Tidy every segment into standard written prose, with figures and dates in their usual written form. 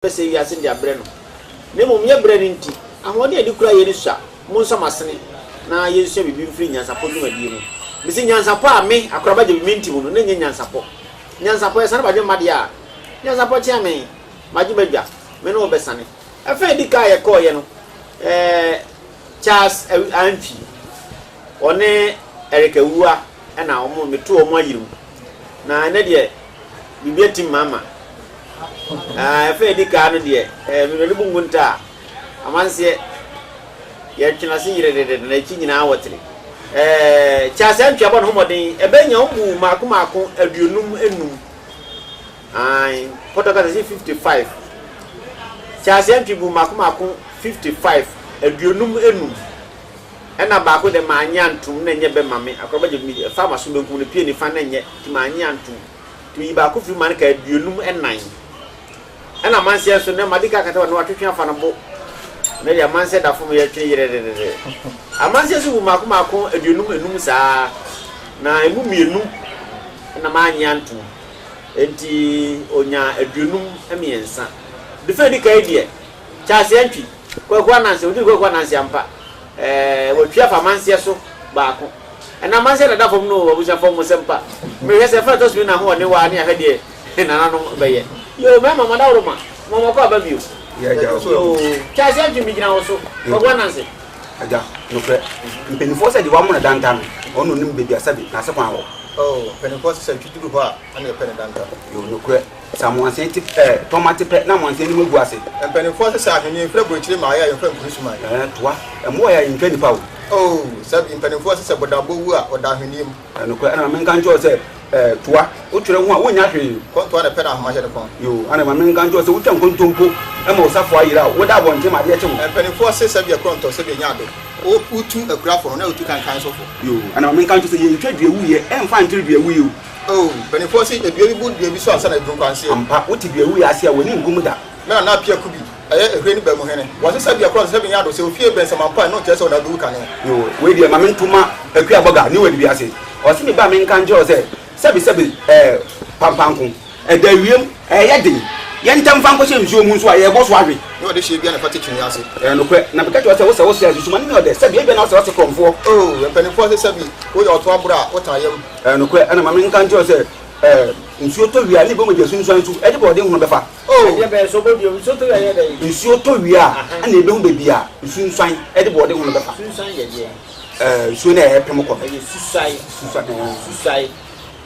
Bɛsɛe wiase no de abrɛ no, na mmom yɛ brɛ no nti, ahoɔden a yɛde kura yɛn no sua. Monsɔ m'asene na yɛnsua biribi mfiri nyansapɔ dwumadie mu. Mese nyansapɔ a me, Akoraba Gyebi, mente mu no, na ɛnyɛ nyansapɔ. Nyansapɔ, yɛsane badwemma deɛ a, nyansapɔ kyea me, magye m'adwa, me ne wo bɛsane. Ɛfa a ɛdi kan a yɛkɔeɛ no, eh, Charles Antwi, ɔne Eric Awuah na wɔn, metoo wɔn ayere mu. Na ɛnnɛ deɛ, biribi atim mama. Ah, ɛfɛ edi kaa no deɛ, ɛɛ mewɛde bu nkonta a, amanseɛ, yɛtwe n'ase yerɛdɛdɛdɛ na akyi nyinaa wɔtere. Ɛɛ kyɛ asɛ ntwe abɔ ne ho mmɔden, ɛbɛnya wɔn bu mmaako mmaako 55. Ae, pɔtɔ kasa si 55. Kyɛ asɛ ntwe bu mmaako mmaako 55, 55. Ɛna baako dɛ manye antom na ɛnyɛ bɛma me, akɔrɔba gye mi, ɛfa amaso benkum no pie nifa na ɛnyɛ, nti manye antom. Nti oyi baako firi mu ma no ka 54. Ɛna amanseɛ nso nɛ madi ka akata wɔ ne watwetwe afa no bo. Nɛ deɛ amanseɛ da fam yɛtwe yerɛrerere. Amanseɛ nso wu mmaako mmaako 55 saa. Na emu mmienu na mannye antom. Enti ɔnyaa 53. Defa edi kan yi deɛ, Charles Antwi, Kwaku Ananse, ɔdii Kwaku Ananse ampa. Ɛɛ, watwi afa amanseɛ so baako. Ɛna amanseɛ dada fam no o, abusuafoɔ mo sɛm pa. Mehwɛ sɛ ɛfa ɛtɔ so mmienu ahoɔden wɔ ha ne ahwɛ deɛ nananom bɛyɛ. Yoo, mmarima mo adaworo ma, mo mo kɔ aba bio. Yoo, Charles Antwi megyina wo so, Kwaku Ananse. Agya, nokorɛ, mpanimfoɔ sɛ deɛ wamona danta no, ɔno na ɔnim baabi a sɛbe n'ase kwan wɔ. Oh, mpanimfoɔ sɛ sɛ ntwi duru hɔ a, ɛna yɛpɛ ne danta. Yoo, nokorɛ. Sɛ amoansen te ɛ, tɔma te pɛ na amoansen anim agu ase. Mpanimfoɔ se sɛ ahweneɛ mfiri aburokyire ma ayɛ a yɛmfa nkuru suman. Ɛ, toa, mmoa yɛ a yɛntwa nnipa o. Oh, sɛbi, mpanimfoɔ se sɛ bɔdambɔ wu a, ɔda ahweneɛ mu. Ɛ, nokorɛ, ɛna ma menka nkyerɛ wo sɛ, ɛ, toa, wotwerɛ ho a, wonnya hwee. Kɔntoa na ɛpɛ na ahoma hyɛ ne kɔn. Yoo, ɛna ma menka nkyerɛ wo sɛ wotwa nkontompo ma wo safoa yera a, woda abɔnten ma adeɛ kye wo. Mpanimfoɔ se sɛbi ɛkorɔ ntɔ, sɛbi ɛnya ade. Wo, wotu akurafo no, na wotu kankan nso fo. Yoo, ɛna ma menka nkyerɛ wo sɛ yɛntwa dua wuiɛ ɛmfa nkyere dua wuiɛ o. Oh, mpanimfoɔ se dua bi bu dua bi so ansa na aduru nkwanseɛ. Ampa, wote dua wuiɛ ase a, w'ani nku mu da. Me nana Appiah Kubi, ɛyɛ Ehwire ne Baamu hene. Wɔse sɛbi ɛkorɔ nso sɛbi nyɛ ado, sɛ ofie bɛn Sɛmampo a, ɛno nkyerɛ sɛ ɔna abɛwu kane. Yoo, wei deɛ ma mento ma Akua Bɔga ne wadi wiase. Ɔse me ba menka nkyerɛ wo sɛ, sɛbi sɛbi ɛɛ pampanko, ɛda wiem, ɛyɛ den. Yɛ ntɛm fa nkɔhyɛ nsuo mu nso a, yɛrebɔ so awe. Ne ɔde hyeɛ biara na ɛfa te kyiniiɛ ase. Ɛyɛ nokorɛ, na meka kyerɛ wo sɛ, wo sɛ wo se a, susuma no nyɛ ɔdɛ, sɛbi ebia na wo sɛ ɔse korɔmfoɔ. Oh, mpanimfoɔ se sɛbi woyɛ ɔtoa borɔ a, wotan yam. Ɛyɛ nokorɛ, ɛna ma menka nkyerɛ wo sɛ, ɛɛ, nsuo tɔ wie a, ne ɛbɛmu adi asunsuan nso, ɛde borɔde hono bɛfa. Oh! Ɛdeɛ bɛn so bɔ nsuo tɔ wie a ɛyɛ dɛn? Nsuo tɔ wie a, ɛna ɛbɛhu baabi a nsunsuan de borɔde hono bɛfa. Sunsuan yɛ deɛn? Ɛɛ, nsuo no a ɛpem kɔ no. Ɛyɛ susuae. Susuae, ɛɛ. Susuae.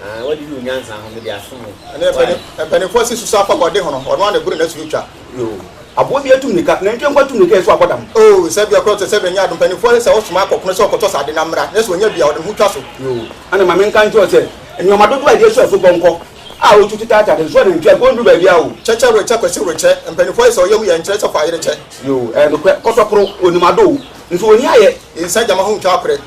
Ah, wɔde di onyansa ho, mede asom wo. Ɛnna mpanimfoɔ se susu afa bɔde hono, ɔno ara na ɛboro n'asuro twa. Yoo. Aboa bi atu mmirika, nantwie nko atu mmirika ɛso abɔ dam. Oh, sɛ bia korɔ te sɛ bɛnyɛ ado, mpanimfoɔ se sɛ wosoma akɔkono sɛ ɔkɔtɔ sade na mmra, na sɛ ɔnya bi a, ɔde ne ho twa so. Yoo. Ɛnna ma menka nkyerɛ wo sɛ, nneɛma dodoɔ a ɛde asu afupɔnkɔ a ɔtutu taataa de nso anantwie a, kɔnduru baabiara o. Kyɛkyɛ rekyɛ, Kwasi rekyɛ, mpanimfoɔ se sɛ ɔyam yɛ nkyerɛ sɛ fa yere kyɛ. Yoo, ɛyɛ nokorɛ, kɔtɔkoro, ɔnim ado o, nso ɔnni ayɛ. Nsa gyama ho ntwa akorɛ.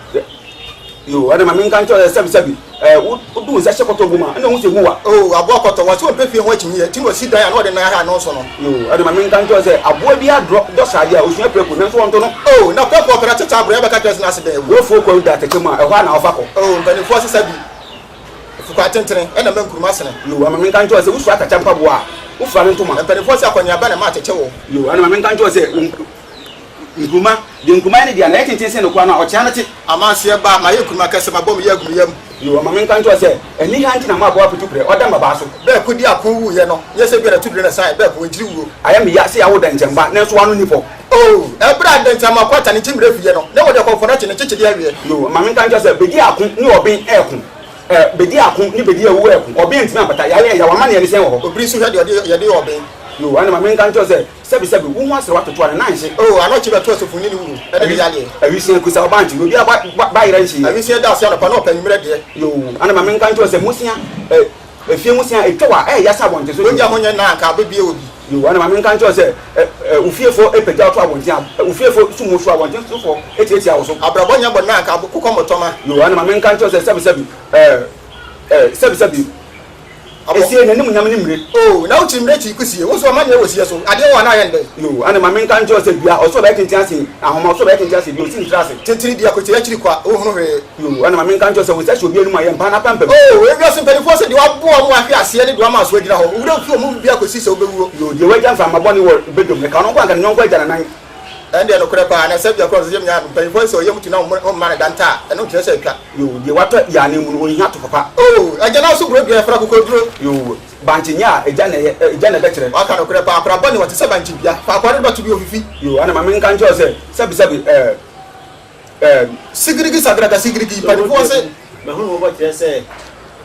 Yoo, ɛna ma menka nkyerɛ wo sɛ sɛbisɛbi, ɛɛ, wo, wode wo nsa hyɛ kɔtɔ gu mu a, ɛna wohu sɛ emu wa. Oo, aboa kɔtɔ, wɔse ɔmpɛ fie ho akyinnyeɛ, nti na ɔsi dan a na ɔde nan aha ano nso no. Yoo, ɛna ma menka nkyerɛ wo sɛ aboa biara drɔ, dɔ sradeɛ a, ɔsua prako, nanso wɔnto no. Oo, na prako ɔpɛ na tete aborɔeɛ bɛka kyerɛ sɛ n'ase bɛn awu. W'afuo kwan da atɛkyɛ mu a, ɛhɔ ara na wɔfa kɔ. Oo, mpanimfoɔ se sɛbi, fukua tentene, ɛna ɛma nkuruma sene. Yoo, ɛma menka nkyerɛ wo sɛ wosua atɛkyɛ mpaboa a, wofura ne ntoma. Mpanimfoɔ se akɔneaba na ɛma atɛkyɛ wɔ. Yoo, ɛna ma menka nkyerɛ wo sɛ wo. Nkruma, deɛ nkruma yɛ ne dea, na ɛyɛ tenten sen no koraa no a, ɔkyea no te. Amanseɛ ba, mayɛ nkruma kɛse, mabɔ me yea agu me yam. Yoo, ma menka nkyerɛ wo sɛ, aniha nti na m'aboa apetu prɛ, ɔda mmabaa so. Bɛɛ ko di ako wuiɛ no, nyɛ sɛ biara tu duro na ɛsan, bɛɛ ko nkyiri wuo. Ayɛ me ya sɛ yɛawo dɛnkyɛmba, nanso w'ano nni fɔ. Oo, ɛberɛ a dɛnkyɛmma kwata ne kyimmerɛ fiiɛ no, na wɔde akɔmfoɔ no akye ne nkyekyedeɛ aweɛ. Yoo, ma menka nkyerɛ wo sɛ, bedi ako ne ɔben reko, ɛ, bedi ako ne bedi awu reko, ɔben antumi ampata, yɛayɛ yaw, amanneɛ ne sɛn wɔ hɔ? Obiri nso hwɛ deɛ ɔde yɛde yɛ ɔben. Yoo, ɛnna ma menka nkyerɛ wo sɛ, Sɛbisɛbi, wo ho aserew atoto a, ne nan nhye. O, anɔkye bɛto asofo ne ne wuru ne ne yadeɛ. Awisia kusa ɔba nkye, na obiara ba, ba, ba yerɛ nhyee. Awisia da ase anɔpa, na ɔpɛ anwummerɛ deɛ. Yoo, ana ma menka nkyerɛ wo sɛ, mmosea, ɛ, efie mmosea, etwa wo a, ɛyɛ ya sɛ abɔnten so deɛ. Wogya ho nyɛ na anka abɛbue obi. Yoo, ana ma menka nkyerɛ wo sɛ, ɛ, ɛ, wo fiefoɔ pagya wo to abɔnten a, wo fiefoɔ sum wo so, abɔnten sofoɔ tiatia wo so. Abrabɔ nyɛ bɔne na anka kokɔ mmɔtɔma. Yoo, ana ma menka nkyerɛ wo sɛ, sɛbisɛbi, ɛ, ɛ, sɛbisɛbi. Esie n'anim nyam ne mmire. Oh, na wokyiri mmire kyiri kusie. Wo nso ɔma nea ɛwɔ sie so. Adeɛ wɔ a na ayɛ no dɛn? Yoo, ɛne ma menka nkyerɛ wo sɛ dua, ɔsoro bɛyɛ tenten asen ahoma, ɔsoro bɛyɛ tenten asen dua, osi ntiri ase. Tentene di akokyɛ akyiri kwa, wonhunu hwee. Yoo, ɛne ma menka nkyerɛ wo sɛ wo nsa hyɛ obi anum a, yɛ mpaa n'apampam. Oh, ewiase mpanimfoɔ se deɛ waboa wɔn ahwe aseɛ ne deɛ wama aso agyina hɔ. Wo werɛ mfi wɔn mu biara kɔsi sɛ wobɛwuo. Yoo, deɛ wagya mframa bɔne wɔ badwam, ɛka ɔno nko anka ne yɔnko agya ne nan. Ɛndeɛ nokorɛ paa, na sɛ bia korɔ sɛ yɛmnya mpanyinfoɔ sɛ ɔyam tu na wɔmma no danta a, ɛno nkyerɛ sɛ atwa. Yoo, deɛ watɔ yɛ anan mu no, ɔnhia to papa. Oh, agya nan so buro dua, yɛfrɛ akokoduro. Yoo, bankye nyɛ a, agya na ɛyɛ, agya na ɛbɛkyerɛ. Waka nokorɛ paa, akora bɔne, ɔte sɛ bankye dua, faako a ne dɔ te bi ofifi. Yoo, ɛna ma menka nkyerɛ wo sɛ, sɛbi sɛbi, ɛɛ, ɛɛ. Sigirigi sagraga sigirigi, mpanimfoɔ se. Mahunu mmɔbɔ kyerɛ sɛ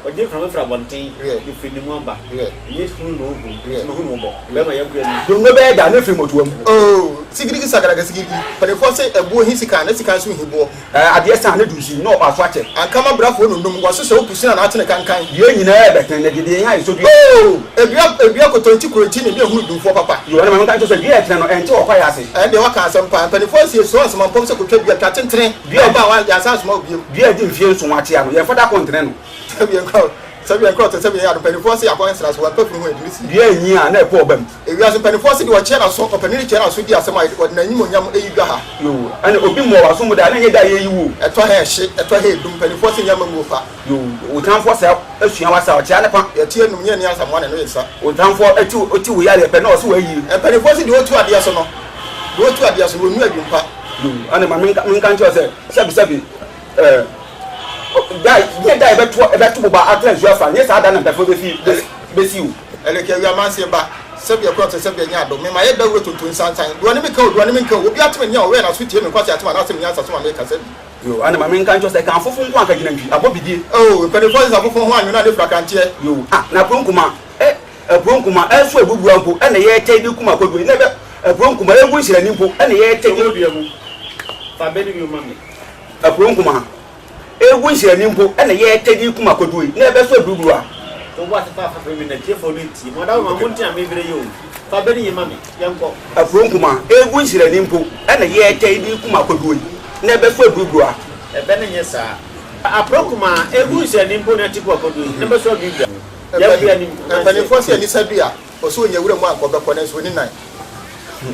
ɔgye mframa firi abɔnten de firi ne mu aba. Ɛnyɛ hunu na ɔhu, nti mahunu mmɔbɔ. Bɛrima yɛnkɔ anim. Donno bɛyɛ da ne firi mmɔtoam. Oh, sigirigi sagraga sigirigi, mpanimfoɔ se ɛboɔ hi sika na sika nso hi boɔ. Ɛɛ, adeɛ sa ne dunsin na ɔaso akyɛ. Ankama brafoɔ nonnom, wɔse sɛ wopu sini anaa atene kankan. Yei nyinaa ɛbɛtene, na gye deɛ yɛn ayɛ sɔ dua. Oh, edua, edua kotonkyi kuronkyi ne deɛ hunu dumfoɔ papa. Yoo, ɛna ma menka nkyerɛ wo sɛ dua a ɛtene no, ɛnte wɔ kwaeɛ ase. Ɛndeɛ woaka asɛm paa. Mpanimfoɔ nsie soo asoma mpɔm sɛ kotwa dua, twa tentene, Dua na ɔba a wa, yɛansan asoma wo biom. Dua a adi mfeɛ nson akyea no, yɛmfa da koro ntene no. Sɛbi yɛn kura, sɛbi yɛn kura ɔte sɛbi yɛn ado, mpanimfoɔ se akɔ nsra so, wɔmpɛ funu ho adi ne sie. Dua a ɛnyin a, na ɛpɔ ɔba mu. Ewiase mpanimfoɔ se deɛ ɔkyea n'aso, ɔpanin kyea n'aso di asɛm a, wɔde n'animuonyam yi dwa ha. Yoo, ɛna obi mmɔɔ w'aso mu da a, na ɛnyɛ da a yɛreyi wo o. Ɛtɔ ha ɛhye, ɛtɔ ha ɛdum, mpanimfoɔ se nyɛ amammuo pa. Yoo, wo tamfoɔ sɛ asua w'asa a, ɔkyea ne pa. Yɛte anum, nyɛ ani asamoa na ɛno yɛ nsa. Wo tamfoɔ te wo yareɛ pɛ, na ɔse w'ayie. Mpanimfoɔ se deɛ ɔtu adeɛ so no, deɛ ɔtu adeɛ so no, ɔnnu adwumpa. Yoo, ɛna ma menka menka nkyerɛ wo sɛ, sɛbi sɛbi, ɛɛ, da nyɛ da a yɛbɛto yɛbɛto boba atra nsuo afa, nyɛ saa da na mpɛfoɔ bɛfi bɛsi o. Ɛlɛkɛ awia amanseɛ ba, sɛbi ɛkorɔ te sɛbi ɛnyɛ adom, mema yɛ dawuro tonto nsansan, deɛ ɔne me ka o, deɛ ɔne me nka o, obi ate me nne a ɔwɛn n'aso tie me nkwasea atem anaasɛ me nyansa so ma meka, sɛbi. Yoo, ɛna ma menka nkyerɛ wo sɛ, ɛka afofo nko anka gyina ntwi, abɔ bidie. Oh, mpanimfoɔ sesa afofo ho anwene a ne fira kranteɛ. Yoo, ah, na kuro nkuma, eh, aburo nkuma, ɛso abubua mpo, ɛna yɛtɛ de kum akɔdua yi, na ɛbɛ, aburo nkuma, ɛgu nhyirani mpo, ɛna yɛtɛ de. Sɛ dua mu, fa bɛ no bio ma me. Aburo nkuma, ɛgu nhyirani mpo, ɛna yɛtɛ de kum akɔdua yi, na ɛbɛ so aburuburo a. To bo ase fa fa bɛ bi na tiefoɔ no ntie. Mo adawoma, mo nti na mebrɛ yi o. Fa bɛ no yi ma me, yɛnkɔ. Aburo nkuma, ɛgu nhyirani mpo, ɛna yɛtɛ de kum akɔdua yi, na ɛbɛ so aburuburo a. Ɛbɛ no nyɛ saa. Aburo nkuma, ɛgu nhyirani mpo na ɛte kum akɔdua yi, na ɛbɛ so aburuburo a. Yɛnkɔ anim. Mpanimfoɔ se ani sa dua, ɔsɛ ɔnya wura mu a anka ɔbɛkɔ nanso ɔnni nan.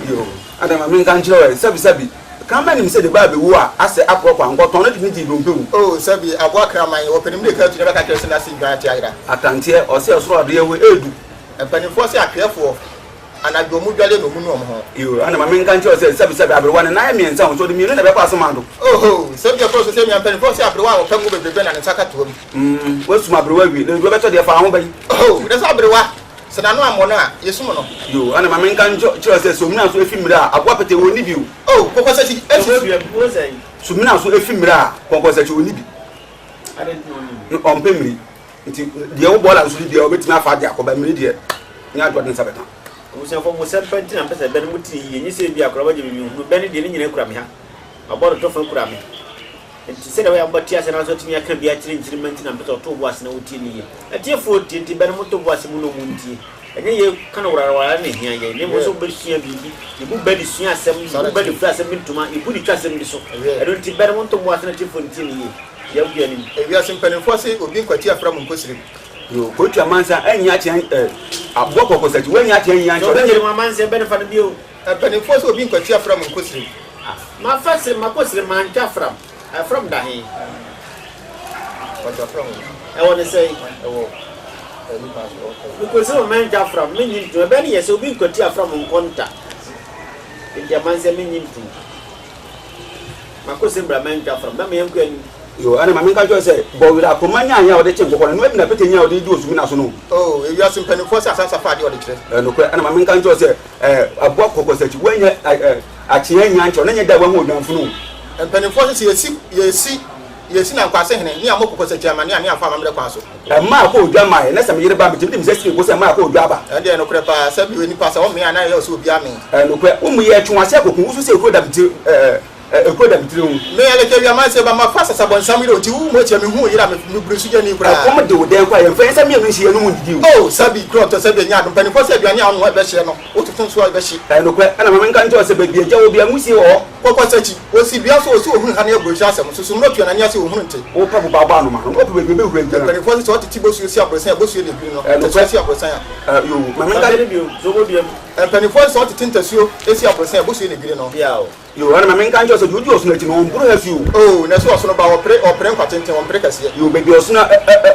Yoo, ada ma menka nkyerɛ wo ɛ, sɛbi sɛbi, kraman nim sɛ ne ba abɛwu a, asɛ akorɔ kɔ a, nkɔtɔn no de ne gyee dompe wu. Oh, sɛbi, aboa kraman, ɔpɛ ne mmirika atu na bɛka kyerɛ sɛ n'ase dwan ate ayera. Akranteɛ, ɔse ɔsoro adeɛ hɔ ɛɛdu. Mpanimfoɔ se atweɛfoɔ, anadwo ɔmo dwale na ɔmo nu ɔmo ho. Yoo, ana ma menka nkyerɛ wo sɛ, sɛbi sɛbi, aberewa ne nan yɛ mmiɛnsa o, nso ɔde mmienu na ɛbɛkɔ asemando. Oho, sɛbi ɛkɔ so sɛ nea mpanimfoɔ se aberewa a ɔpɛ ngo bebrebe na ne nsa ka toa mu. Mm, woasum aberewa awie, na edu bɛtɔ deɛ fa ho bɛn. Oho, na sɛ aberewa, sɛ n'ano ammɔ no a, yɛsum no. Yoo, ɛna ma menka nkyerɛ wo sɛ, sumina so efi mmerɛ a, aboa pɛtɛɛ ɔnni bi o. Oh, kɔkɔsakyi esi. Sumina so efi mmerɛ a, kɔkɔsakyi ɔnni bi. No, ɔmpɛ mmiri. Nti, deɛ wo bɔɔla nso no biara, ɔbɛtumi afa de akɔ, ba mmiri deɛ, nyɛ adeɛ ɔde ne nsa bɛka. Abusuafoɔ, mo sɛmpa nti na mpɛ sɛ bɛ no mo tiri yie, nyɛ sɛ ebia akwadaa bɛgye me menhunu, bɛ no deɛ ne nyinaa kura me ha, mabɔ no tɔfa kura me. Enti sɛdeɛ ɛbɛyɛ a mobɛte aseɛ na nso atumi aka bi akyerɛ nkyirimma nti na mepɛ sɛ ɔto wo bo ase na wotie no yie. Atiefoɔ ntie, enti bɛ no moto bo ase mu na wɔn ntie. Ɛnyɛ yei ka no woraworaa na ɛhia yɛn, na mmom sɛ wobɛsua biribi. Yɛbu bɛ de sua asɛm, yɛbu bɛ de firi asɛm bi ntoma, yɛbu de twa asɛm bi so. Ɛno nti bɛ no monto mo bo ase na atiefoɔ ntie no yie. Yɛnkɔ anim. Ewiase mpanimfoɔ se obi nkwati afra mu nkɔ sirem. Yoo, kotu amansan anyi akyea eh, aboa kɔkɔsakyi, wanyi akyea nyi ankyɛ, Sɛ wobɛkyerɛ mu amansan bɛ no fa no bio. Mpanimfoɔ se obi nkwati afra mu nkɔ sirem. Ah, mafa serem, makɔ serem, mantwa afram. Afram da he? Ɔtwa afram wɔ. Ɛwɔ ne sɛn? Ɛwɔ ɛyi kwan so. Mekɔ serem mantwa afram, mennye ntom. Ɛbɛyɛ ne yɛ sɛ obi nkwati afram nkɔ nta. Enti amansan mennye ntom. Makɔ serem bra mantwa afram. Bɛma yɛnkɔ anim. Yoo, ɛna ma menka nkyerɛ wo sɛ, bɔwerɛ akoma nyaeɛ a wɔde kye nkokɔ no, ɛno bi na pete nyaeɛ a wɔde di osumina so no. Oh, ewiase mpanimfoɔ sɛ asansa fa adeɛ a wɔde kyerɛ. Ɛyɛ nokorɛ, ɛna ma menka nkyerɛ wo sɛ, ɛɛ, aboa kɔkɔsakyi, woannya ɛ, akyea annya ankyɛ wo, na nyɛ da a woahu odwanfunu o. Mpanimfoɔ se sɛ yɛsi, yɛsi, yɛsi Nankwase hene, ne yɛammɔ kɔkɔsakyi amanneɛ a, ne yɛamfa amammerɛ kwan so. Mmaa akɔ odwa mmaeɛ, na sɛ me yere ba a, metumi de me nsa si me bo sɛ mmaa akɔ odwa aba. Ɛno deɛ ɛyɛ nokorɛ paa, sɛ bio, nipa sɛ ɔmee a, na ɛyɛ wo sɛ obiara mee. Ɛyɛ nokorɛ, wo mu yɛ twe w'ase akɔku, wo so sɛ ekuro da me ti, ɛɛ. Ekuro da me tiri ho. Me Aleke awia manse ba mafa sasabɔnsam yere o nti wo mu akyia me hu wo yere a me buru so gyani koraa. Ɛkɔm de wo dɛn koraa yɛnfa yɛn nsa mmienu nhyɛ yɛn anum ndidi o. Oh sabi kura ɔtɔ sabi ɛnyɛ adom mpaninfoɔ sɛ aduane a wonoa ɛbɛhyeɛ no wo toto nso a ɛbɛhye. Ɛyɛ nokorɛ ɛna ma menka nkyerɛ wo sɛ baabi agya wɔ biara nwusie wɔ hɔ. Kɔkɔ sakyi, osi dua so osi ohunu ha ne aburokyire asɛm susu mmerɛ tua n'ani ase ohunu nte. Wopɛ boba abɔ anoma no na wopɛ baabi obɛwura gyina. Mpaninfoɔ se sɛ ɔtete bosuo si aborosan a bosuo na ɛdwiri no, Ɛyɛ ntasuo nokorɛ si aborosan a. Ɛɛ yoo ma menka. Ka kyerɛ bio, sɛ wobɔ dua mu. Mpaninfoɔ se sɛ ɔtete ntasuo si aborosan a bosuo na ɛdwiri no. Bia o. Yoo, ɛna ma menka nkyerɛ wo sɛ deɛ ɔdi ɔsono akyi no, ɔmboro ha fi o. Oo, na so ɔsono ba, ɔpere, ɔpere nkwa tenten, ɔmpere kɛseɛ. Yoo, baabi a ɔsono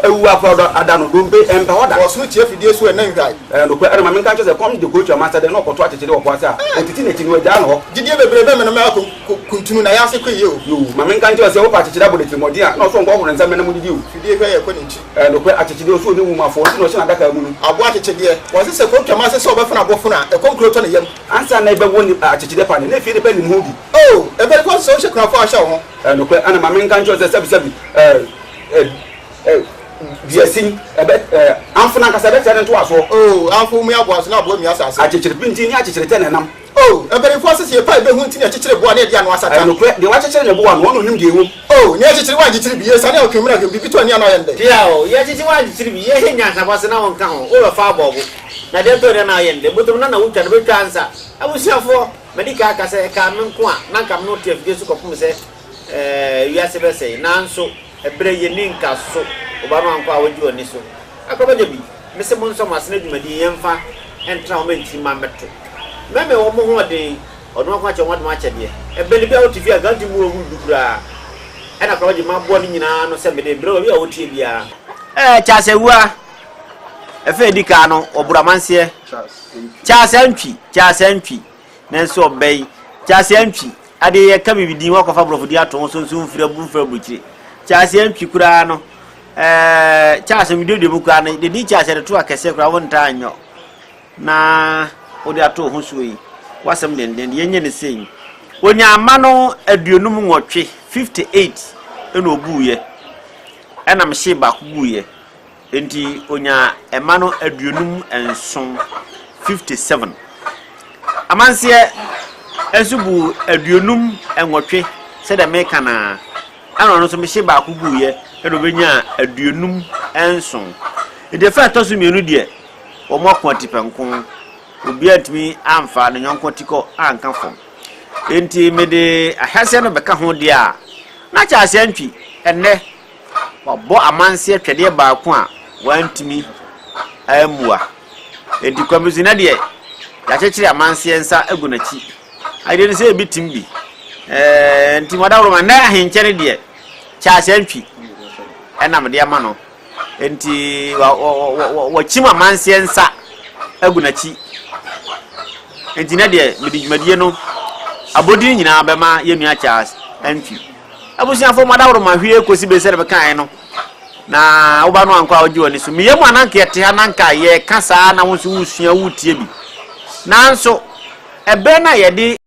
awu akora ada no, dompe ɛmpa hɔ da. Ɔsono tia fidie so ɛna nhwae. Ɛyɛ nokorɛ, ɛna ma menka nkyerɛ wo sɛ kɔm de kɔtwa masa dɛn na ɔkɔto akyekyere wɔ po ase a, ɔtiti n'akyi no, wagyaa no hɔ. Gyidie bebree bɛmene me akɔ kuntunu na yɛase kɔ yie o. Yoo, ma menka nkyerɛ wo sɛ wopɛ akyekyere abɔ no atirimuɔden a, na ɔso ɔnkɔhohoro ne nsa mmɛ na modidi o. Fidie hwɛ yɛ kɔ ne nkyi. Ɛyɛ nokorɛ, akyekyedeɛ ɔso ɔnni nwumafoɔ nti na ɔhyɛ n'adaka mu no. Aboa akyekyedeɛ, wɔse sɛ kɔtwa mase sɛ ɔbɛfono abofono a, ɛkɔm kuro tɔ ne yam. Ansa na ebɛwo ne akyekyedeɛ pa no, na efie nipa nim ho bi. Oh, mpanyinfoɔ nso sɛ wohyɛ kunafoɔ a, hyɛ wo ho. Ɛyɛ nokorɛ, ɛna ma menka nkyerɛ wo sɛ sɛbisɛbi, ɛɛ, ɛɛ, ɛɛ, duasin, ɛbɛ, ɛɛ, amfo no ankasa ɛbɛkyerɛ ne ntoasoɔ. Oh, amfo mia aboa so na aboa mia asase. Akyekyere pintinn ne akyekyere tɛ na ɛnam. Oh, mpanyinfoɔ nso sɛ yɛpɛ a yɛbɛhu nti na yɛkyekyere boa na yɛde ano asata. Ɛyɛ nokorɛ, deɛ wakyekyere ne boa no, ɔno na onim deɛ ɛwom. Oh, nea yɛkyekyere woankyekyere bi, yɛsiane a ɔtwe mena hwɛ mu, biribi tɔ ani a na ayɛ no dɛn? Tia o, yɛkyekye woankyekyere bi, yɛhwɛ nyansapɔ ase na wonka ho, wobɛfa abɔ bo. Na deɛ ɛtɔ dɛ na ayɛ no dɛ, botom na na wotwa no bɛtwa ansa. Abusuafoɔ, madi kan aka sɛ ɛkaa me nko a, na anka me ne wo te afidie so kɔpem sɛ ɛɛ wiase bɛsɛe. Nanso, ɛberɛ yɛnni nka so, wo ba no ankɔ a wagye w'ani so. Akɔbɛgya bi, mese monsɔ mo asene dwumadie yi yɛmfa ntra hɔ ma nkyirimma mmɛto. Mɛmɛ wɔn hoɔden, ɔdom ako akyɛ wɔn adom akyɛdeɛ. Ɛbɛn bi a wote fie a anka wontumi mmu wɔn ho du koraa. Ɛna akɔbɛgye maboa ne nyinaa ano sɛ mede rebrɛ wo baabi a woteɛ biara. Ɛɛ Charles Awuah. Ɛfɛ edi kan no, wɔboro amanseɛ. Charles Antwi, Charles Antwi, nanso ɔbɛn. Charles Antwi, adeɛ yɛka biribi din wakɔfa borɔfo din ato ho so nso mfiri abu mfiri aburukyire. Charles Antwi koraa no, ɛɛ Charles meduadua mu koraa no, deɛ din Charles yɛde to akɛseɛ koraa wontaa nyɔ na wode ato ho soɔ yi. Wasɛm denden deɛ yɛnyɛ ne sei. Onyaa mma no 58, 58 ɛna ɔbuiɛ. Ɛna mehyee baako guiɛ. Enti onyaa mma no 57, 57. Amanseɛ nso buu 58 sɛdeɛ meka no ara. Ɛna ɔno nso mehye baako guiɛ ɛna ɔbɛnyaa 57. Enti ɛfɛ a ɛtɔ so mmienu deɛ, wɔn ako atipɛnko. Obiara ntumi amfa ne yɔnko atikɔ anka fam. Enti mede ahyɛaseɛ no bɛka ho deɛ a, na kyɛ aseɛ ntwi ɛnnɛ. Wabɔ amanseɛ twɛdeɛ baako a wantumi ammua. Enti Kwabena deɛ, yɛakyekyere amanseɛ nsa agu n'akyi. Adeɛ no sɛ ebi tim bi. Ɛɛ nti mo adaworoma nnɛ ahenkyɛ no deɛ, Charles Antwi ɛna mede ama no. Enti wakyim amanseɛ nsa agu n'akyi. Enti nɛ deɛ mede dwumadie no abɔdin nyinaa bɛma yɛn nua Charles Antwi. Abusuafo, mo adaworoma hwie kosi bere sɛdeɛ mekaeɛ no, na wo ba no ankɔ a wogye w'ani so. Me yam a na anka yɛte ha na anka yɛreka saa na wo nso woresua woretie bi. Nanso, ɛberɛ no a yɛde.